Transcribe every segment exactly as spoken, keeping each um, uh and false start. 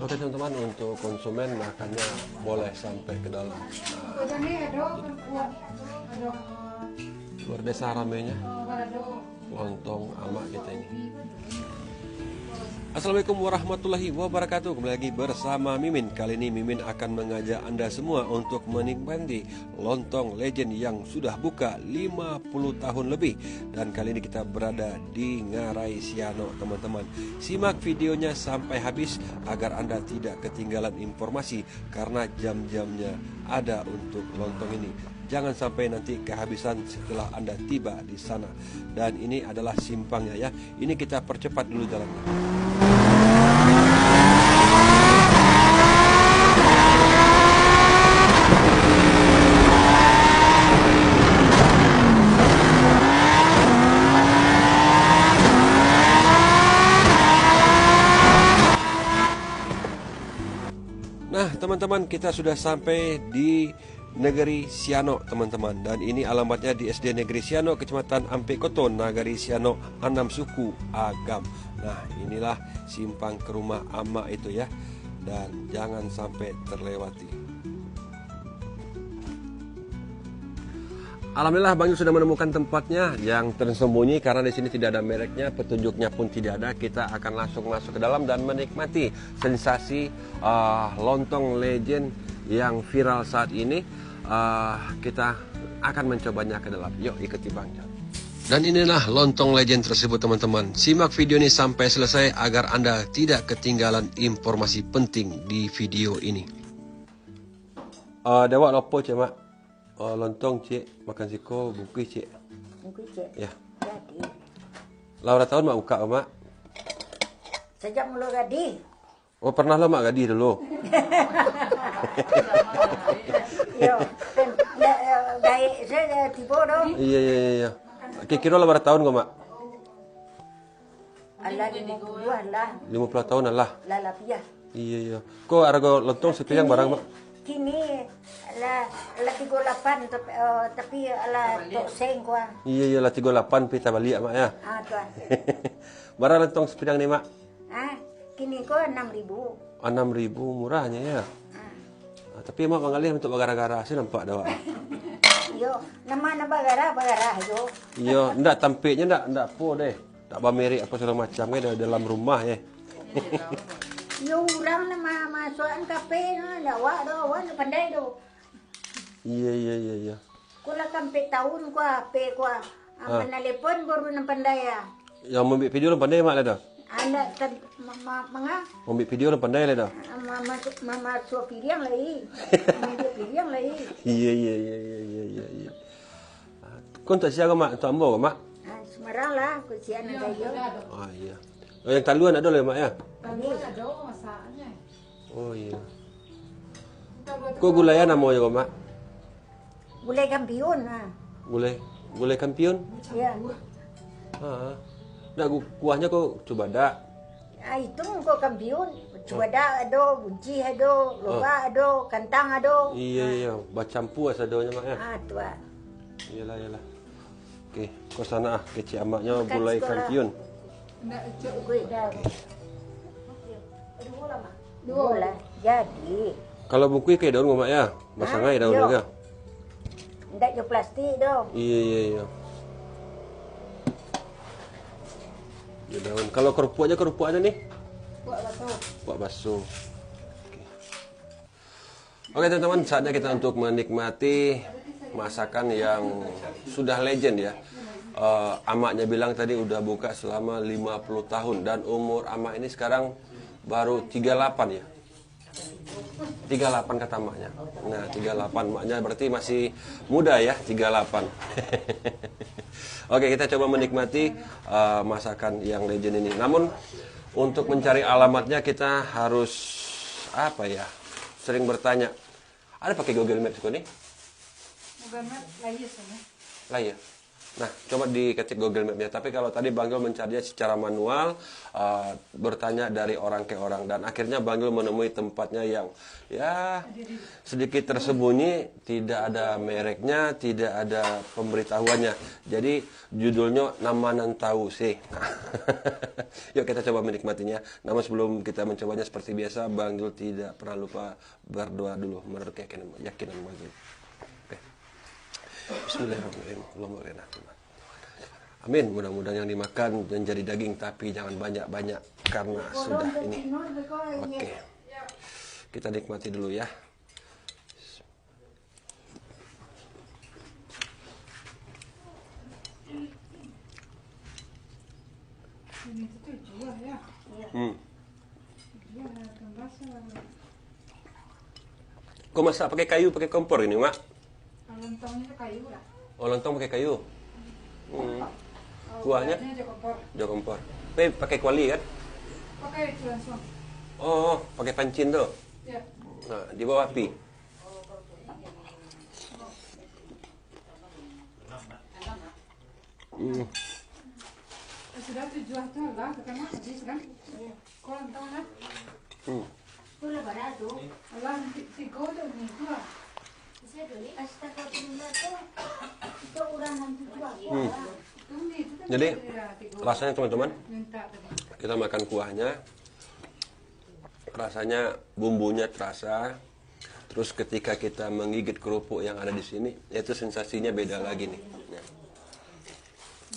Oke, teman-teman, untuk konsumen makannya boleh sampai ke dalam. Nah, luar biasa ramenya lontong amak kita ini. Assalamualaikum warahmatullahi wabarakatuh. Kembali lagi bersama Mimin. Kali ini Mimin akan mengajak Anda semua untuk menikmati lontong legend yang sudah buka lima puluh tahun lebih. Dan kali ini kita berada di Ngarai Sianok, teman-teman. Simak videonya sampai habis agar Anda tidak ketinggalan informasi, karena jam-jamnya ada untuk lontong ini. Jangan sampai nanti kehabisan setelah Anda tiba di sana. Dan ini adalah simpangnya, ya. Ini kita percepat dulu jalannya. Nah, teman-teman, kita sudah sampai di Negeri Sianok, teman-teman. Dan ini alamatnya di S D Negeri Sianok, Kecamatan Ampek Koto, Nagari Sianok, Anam Suku, Agam. Nah, inilah simpang ke rumah amak itu, ya. Dan jangan sampai terlewati. Alhamdulillah, Bang Yul sudah menemukan tempatnya yang tersembunyi, karena di sini tidak ada mereknya, petunjuknya pun tidak ada. Kita akan langsung masuk ke dalam dan menikmati sensasi, ah, lontong legend yang viral saat ini. Ah, kita akan mencobanya ke dalam. Yuk, ikuti Bang Yul. Dan inilah lontong legend tersebut, teman-teman. Simak video ini sampai selesai agar Anda tidak ketinggalan informasi penting di video ini. Ah, dek awak lo apo, Cik, Mak? Ah, lontong, Cik. Makan siko, bungkuih, Cik. Bungkuih, Cik. Ya. Jadi. Lah bara tahun Mak buka, Mak? Sajak mulo gadih. Oh, pernah lo Mak gadih dulu? Iyo, kan, da-, eh, gaek sajo tibo tu. Iya, iya, iya, iya. Kiro-kiro lah bara tahun ko, Mak? Alah, limo puluah lah. Limo puluah tahun lah. Lah, labiah. Iya, iya. Ko arago lontong sapiriang barang, Mak? Kini lah, lah tigo lapan, tapi, eh, tapi alah tok seng ko ah. Iya, iya, lah tigo lapan pi tabaliak, Mak, ya. Ah, tu ah. Bara lontong sapiriang ni, Mak? Ah, kini ko anam ribu. Anam ribu, murahnyo, ya. Ah. Ah, tapi Mak mangalih untuak bagara-gara, sia nampak dek awak. Iyo, nan ma nan bagara, bagara jo. Iyo, ndak tampeknyo ndak, ndak apo deh. Tak bamerek apa segala macam kan da-, dalam rumah, eh. Iyo, urang lah ma-, masuakan kape no, ndak awak doh, awak ndak pandai doh. Iya, iya, iya, iya. Ko lah ka ampek tahun ko, ape ko, ah, ah, manalepon baru nan pandai, ah. Yang mambuek video lah pandai, Mak, lah doh? Anda tad-, ma-, ma-, manga? Mambuek video lah pandai lah doh? Ah, ma-, masuk, ma-, masuk piriang lai. Mambuek piriang lai. Iya, iya, iya, iya, iya, iya, iya. Ko untuak sia ko, Mak? Untuak ambo ko, Mak? Ah, sumbarang lah, ko sia nan kayo. Ah, iya. Oh, yang talua ndak ado lai, Mak, ya? Talua ado, masaknyo. Oh, iya. Ko gulai a namonyo ko, Mak? Gulai kampiun, ah. Gulai, gulai kampiun? Iya. Ah. Ndak gu-, kuahnyo ko cubadak? Ah, itu ko kampiun. Cubadak ado, buncih ado, lobak ado, kantang ado. Iya, iya, iya. Bacampua sadonyo, Mak, ya? Ah, tu, ah. Iyalah, iyalah. Oke, ko sana ah, kecek amaknyo gulai kampiun. Ndak, Cok. Gulai dah. Oke. Duo lah, Mak. Duo lah. Jadi. Kalau bungkuih ka daun ko, Mak, ya? Basangai daun ko. Ndak jo plastik doh. Iya, iya, iya. Jo daun. Kalau kerupuak aja, kerupuak aja nih. Kuah baso. Kuah baso. Oke. Oke, teman-teman, saatnya kita untuk menikmati masakan yang sudah legend, ya. Eh, amaknya bilang tadi udah buka selama lima puluh tahun dan umur amak ini sekarang baru tiga lapan, ya. Tiga lapan kata maknya. Nah, tiga lapan maknya berarti masih muda ya, tiga lapan. Oke, kita coba menikmati, eh, masakan yang legend ini. Namun, untuk mencari alamatnya kita harus, apa ya, sering bertanya. Ada pakai Google Maps ko ni? Google Maps lahir sana. Lahir. Nah, coba diketik Google Map-nya. Tapi kalau tadi Bang Yul mencarinya secara manual, eh, bertanya dari orang ke orang, dan akhirnya Bang Yul menemui tempatnya yang, ya, sedikit tersembunyi, tidak ada mereknya, tidak ada pemberitahuannya. Jadi, judulnya Nama Nan Tahu Sih. Yuk, kita coba menikmatinya. Namun, sebelum kita mencobanya, seperti biasa, Bang Yul tidak pernah lupa berdoa dulu menurut keyakinan, keyakinan Bang Yul. Oke. Bismillahirrahmanirrahim. Allahumma barik lana. Amin. Mudah-mudahan yang dimakan menjadi daging, tapi jangan banyak-banyak karena sudah ini. Oke. Kita nikmati dulu, ya. Ini tuh jual, ya. Hmm. Jual, tambah. Kau masak pakai kayu, pakai kompor ini, Mak? Kalau lontongnya tu kayu lah. Oh, lontong pakai kayu. Hmm. Oh, kuahnya? Kuahnya jo kompor. Jo kompor. Tapi pakai kuali, kan? Pakai itu langsung. Oh, pakai pancin tu? Ya. Nah, di bawah api. Hmm. Sudah tujuh tu lah, pertama habis kan? Iya. Kau entah lah. Hmm. Tu lah barang tu. Alah, ti-, tiga tu ni, tu lah. Astagfirullah tu. Itu orang hantu tu lah. Hmm. Itu ni, itu kan. Jadi, dia tiga. Rasanya, teman-teman, minta tadi. Kita makan kuahnya, rasanya, bumbunya terasa. Terus ketika kita menggigit kerupuk yang ada di sini, itu sensasinya beda lagi nih. Ya.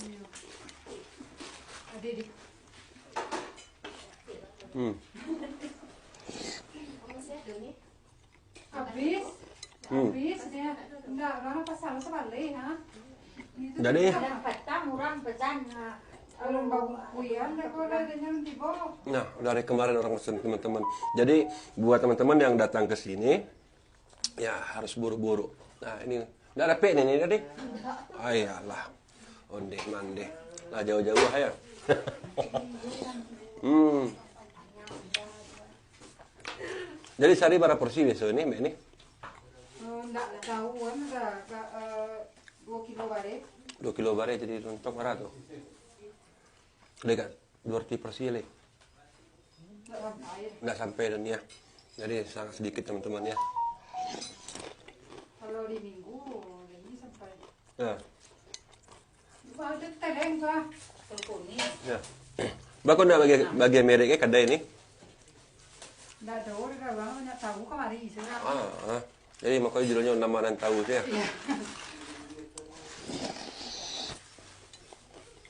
Iya. Ada di Hmm. Habis. Hmm. Habis dia. Ndak, orang pasang sebalik, ha? Itu jadi, dia kadang patang orang pesan, ha, kalau baru kuyan, dia kalau ada yang tiba. Nah, dari kemarin orang pesan, teman-teman. Jadi, buat teman-teman yang datang ke sini, ya, harus buru-buru. Nah, ini. Ndak dapek ni, ni tadi? Ayalah. Ondeh mandeh. Lah jauah-jauah, ya. Hmm. Jadi, sehari bara porsi biaso ni, Mak, ni? Eh, ndak tahu, kan, ada, ka-, eh, dua kilo bareh. Dua kilo bareh jadi lontong bara tu? Dekat dua ratus porsi, le? Ndak sampai. Ndak sampai dan, ya. Jadi, sangat sedikit, teman-teman, ya. Kalau di minggu, ini sampai. Ya. Wah, ada tereng, Pak. Kalau kuning. Ya. Bako ndak bagi, bagi merek, eh, kadai ni? Ndak ada, orang banyak tahu kamari, saya. Ah, ah. Jadi, makanya judulnya Nama Nan Tahu, ya. Iya.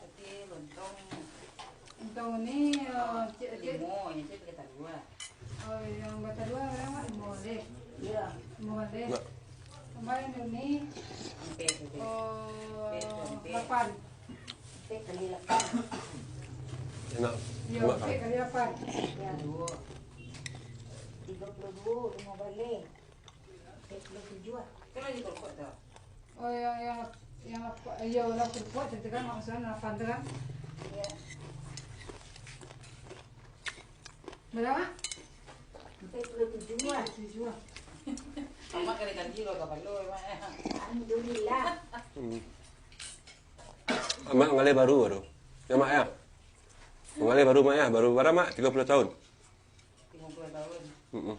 Tapi lontong. Lontong ni, eh, cik, cik. Limo, yang cik pakai taruah. Oh, yang batalua berapa? Lima baleh. Iya. Lima baleh. Enggak. Tambah yang ni. Ampek, ampek. Oh, ampek, ampek. Lapan. Ampek kali lapan. Enak. Iya, enak, ampek kan? Kali lapan. Iya. Dua. Tiga puluh dua, lima baleh. Tiga puluh tujuh ah. Kan lagi kerupuk tu. Oh, yang, yang, yang apa? Iya, lah kerupuk tu kan, maksudnya lapan tu kan? Iya. Berapa? Tiga puluh tujuh ah. Tujuh ah. Amak kali ganti lo kapalo, Mak, ya. Alhamdulillah. Hmm. Amak ngalih baru, baru. Ya, Mak, ya? Ngalih baru, Mak, ya? Baru bara, Mak? Tiga puluh tahun? Tiga puluh tahun. Mm-mm.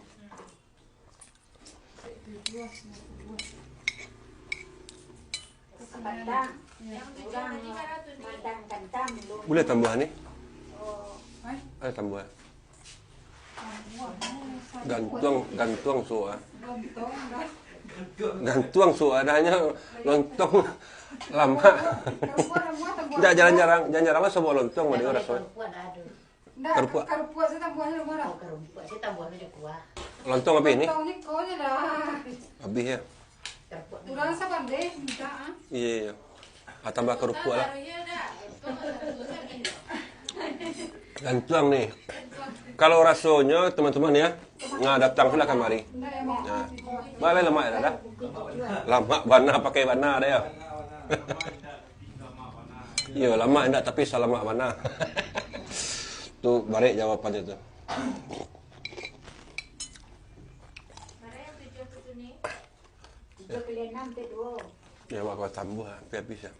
Kantang. Urang mandang kantang dulu. Buliah tambuah ni? Oh. Ada tambuah. Gantuang, gantuang suok ah. Gantuang suok ah, ado nyo lontong lamak. Indak, jarang-jarang, jarang-jarang lah suok lontong, mah, raso. Ndak, kerupuk. Kerupuk se tambuahnyo murah. Oh, kerupuk se tambuahnyo kuah. Lontong abih ni? Lontong ni kau je dah. Abih, ya? Kerupuk. Urang sabandeh minta, ah. Iya, iya. Ah, tambah kerupuk lah. Baru je dah. Lontong ada kerupuk abih. Gantuang ni. Kalau rasonyo, teman-teman, ya, nah, datang tu lah kamari. Nah, baa lamak ya, dah? Lamak bana, pakai bana dah, ya. Iyo, lamak indak, tapi salamak bana. Tu barek jawabannyo tu. Mana yang tujuh tu ni? Tiga kali enam tu dua. Ya, awak kalau tambuah, hampir habis ya.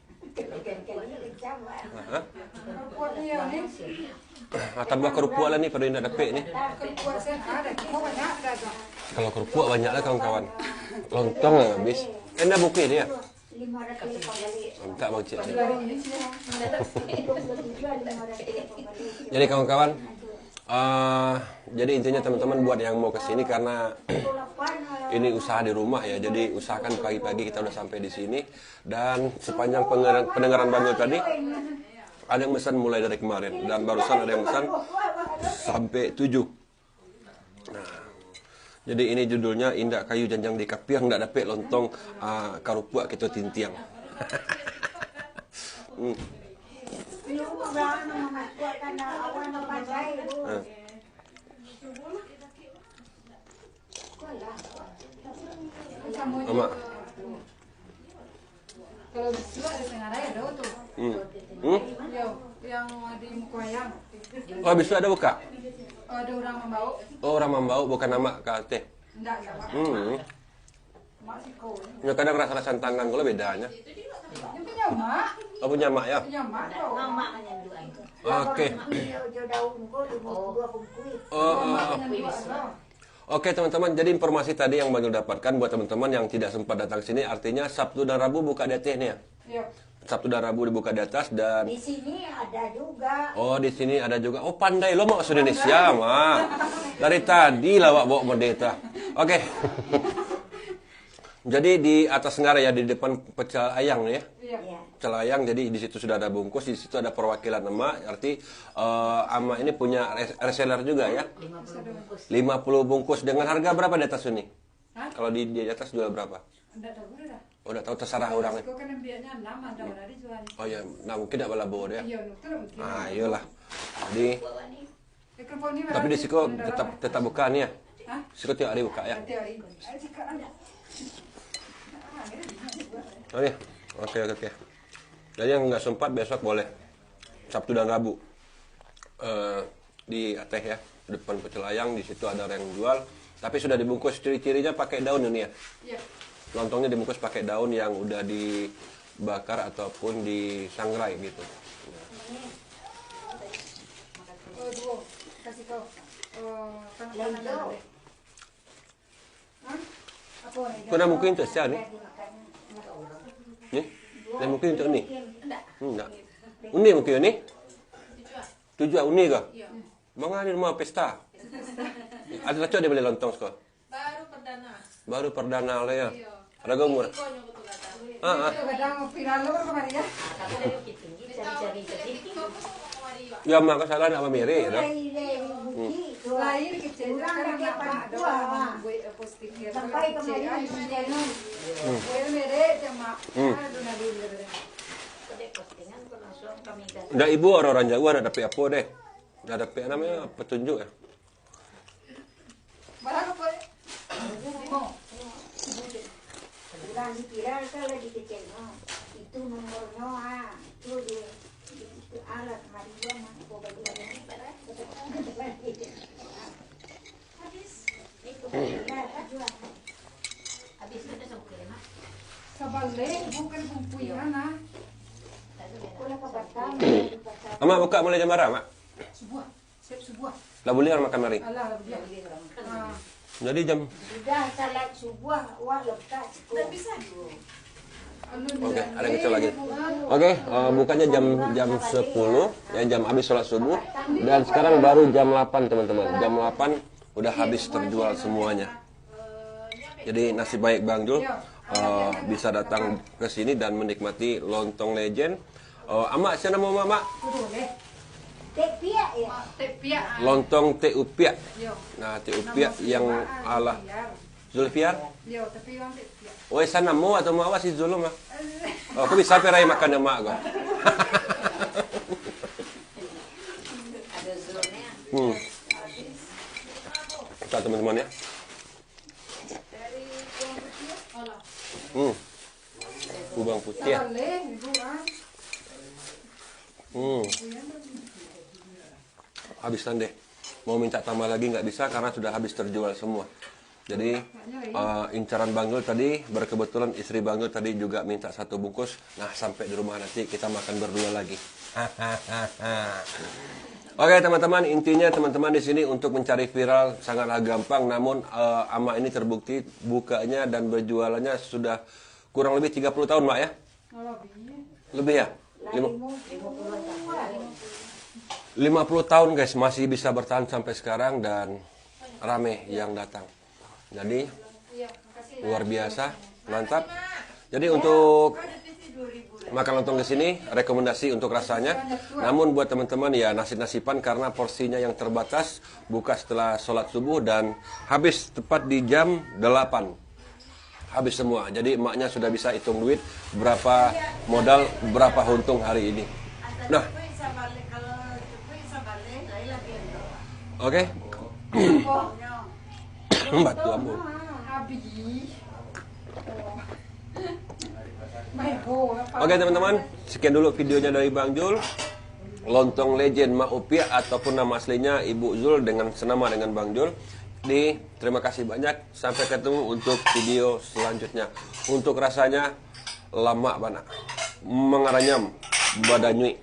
Hah? Ah, tambah kerupuak lah ni, pado indak dapek ni. Kalau kerupuak banyak lah, kawan-kawan. Lontong lah habis. Eh, ndak bungkuih dia? Minta bang cik. Jadi, kawan-kawan, ah, jadi intinya, teman-teman, buat yang mau ke sini, karena ini usaha di rumah ya, jadi usahakan pagi-pagi kita udah sampai di sini. Dan sepanjang pengeran-, pendengaran Bang Yul tadi, ada yang pesan mulai dari kemarin, dan barusan ada yang pesan sampai tujuh. Nah, jadi ini judulnya Indak Kayu Janjang Dikapiang, Ndak Dapek Lontong, ah, Karupuak Kito Tintiang. Hmm. Ah. Amak. Kalau bisuak di Sangaraja ado tu. Hmm. Hmm? Yo, yang di Muko Ayam. Oh, bisuak ado buka? Oh, ado urang mambaok. Oh, urang mambaok, bukan amak ka ateh. Indak, indak, Pak. Hmm. Amak siko. Nyo kadang rasa-rasa tangan ko lah bedanya. Nyo punyo amak. Oh, punyo amak ya? Punyo amak tu. Oke. Oh, oh, oh. Oke, teman-teman, jadi informasi tadi yang Bang Yul dapatkan buat teman-teman yang tidak sempat datang sini, artinya Sabtu dan Rabu buka di ateh ni ya? Iya. Sabtu dan Rabu dibuka di atas dan Di sini ada juga. Oh, di sini ada juga. Oh, pandai lo, Mak, bahasa Indonesia, Mak. Dari tadi lah awak bawa model tu. Oke. Jadi di atas Sangaraja, di depan Pecel Ayam ya? Iya. Iya. Pecel Ayam, jadi di situ sudah ada bungkus, di situ ada perwakilan Amak, arti, eh, Amak ini punya res-, reseller juga ya? Lima puluh bungkus. Lima puluh bungkus. Dengan harga berapa di atas ini? Hah? Kalau di, di atas jual berapa? Ndak tahu dah. Oh, ndak tahu, terserah orang. Siko kan ambiaknya enam, ada orang dijual. Oh ya, nah mungkin ndak balabo dia. Iya, betul mungkin. Ah, iyalah. Jadi, Eh, kerupuk ni tapi di berarti siko udah tetap, berapa? Tetap buka ni ya? Hah? Siko tiap hari buka ya? Tiap hari. Eh, jika ada. Oke, oke, oke. Jadi yang nggak sempat besok boleh. Sabtu dan Rabu. Eh, di ateh ya, depan Pecel Ayam, di situ ada orang jual. Tapi sudah dibungkus, ciri-cirinya pakai daun ini ya? Iya. Lontongnya dibungkus pakai daun yang udah dibakar ataupun disangrai gitu. Nah. Oh, duo. Kasih kau. Eh, tengah-tengah dulu deh. Hah? Apo ni? Kau nak mungkin tu sia ni? Ni? Nak mungkin tu ni? Indak. Uni mungkin ni? Tujuah uni kah? Iya. Manga di rumah pesta? Ada cocok dia beli lontong siko? Baru perdana. Baru perdana lah ya. Iya. Harga murah. Iko nyo betul kata. Ah, ah. Kadang viral lo kamari ya. Ya, mak, kesalahan nak mamerek, ya, dah. Hmm. Lain kecil, kan anak-anak ada orang buat posting dia. Sampai kemarin di channel. Hmm. Dia merek je, Mak. Hmm. Aduh, Nabil, dia. Ndak ibu, orang-orang jauah nak dapik apo deh? Nak dapik namonyo petunjuk ya? Baru, Pak. Urang diviralkan lah di keceknyo. Itu nomornyo, ha. Itu di, di, itu alat marijuana, kok baju-baju. Habis. Itu kan, nah, jual. Habis itu dah sampai, Mak. Sabaleh, bukan kumpuinan, ah. Amak buka mulai jam bara, Mak? Subuh. Siap subuh. Lah buliah makan mari? Alah, lah buliah. Ah. Jadi jam Sudah salat subuh, wak lepas. Ndak bisa. Oke, ada kecil lagi. Oke, eh, bukanya jam, jam sepuluh, ya, jam habis sholat subuh. Dan sekarang baru jam delapan, teman-teman. Jam delapan udah habis terjual semuanya. Jadi, nasib baik Bang Jul, eh, bisa datang ke sini dan menikmati lontong legend. Eh, Amak, siapa nama Amak, Mak? Tek Piak, ya? Tek Piak, ah. Lontong Tek Upiak. Yo. Nah, Tek Upiak yang Zulfiar, ah, alah. Zulfiar. Zulfiar? Yo, tapi orang Tek Piak. Oh, esa namo atau mau awak si Zul mah? Oh, aku bisa perai makan Amak kau. Ada Zulnya. Hmm. Kita teman-teman ya. Hmm. Kubang putih. Hmm. Habis tandeh. Mau minta tambah lagi nggak bisa karena sudah habis terjual semua. Jadi, eh, incaran Bang Jul tadi, berkebetulan istri Bang Jul tadi juga minta satu bungkus. Nah, sampai di rumah nanti kita makan berdua lagi. Oke, teman-teman, intinya teman-teman di sini untuk mencari viral sangatlah gampang, namun, eh, Amak ini terbukti bukanya dan berjualannya sudah kurang lebih tiga puluh tahun, Mak, ya? Lebih, ya? Lima- lima puluh tahun, guys, masih bisa bertahan sampai sekarang dan rame yang datang. Jadi, luar biasa, mantap. Jadi, untuk makan lontong di sini, rekomendasi untuk rasanya. Namun, buat teman-teman, ya, nasib-nasiban karena porsinya yang terbatas, buka setelah sholat subuh dan habis tepat di jam delapan. Habis semua. Jadi, emaknya sudah bisa hitung duit, berapa modal, berapa untung hari ini. Nah. Oke. Batu ambo. Oke, teman-teman, sekian dulu videonya dari Bang Jul. Lontong legend Mak Upiak ataupun nama aslinya Ibu Zul dengan senama dengan Bang Jul. Di, terima kasih banyak. Sampai ketemu untuk video selanjutnya. Untuk rasanya, lamak bana. Mangaranyam badanyuik.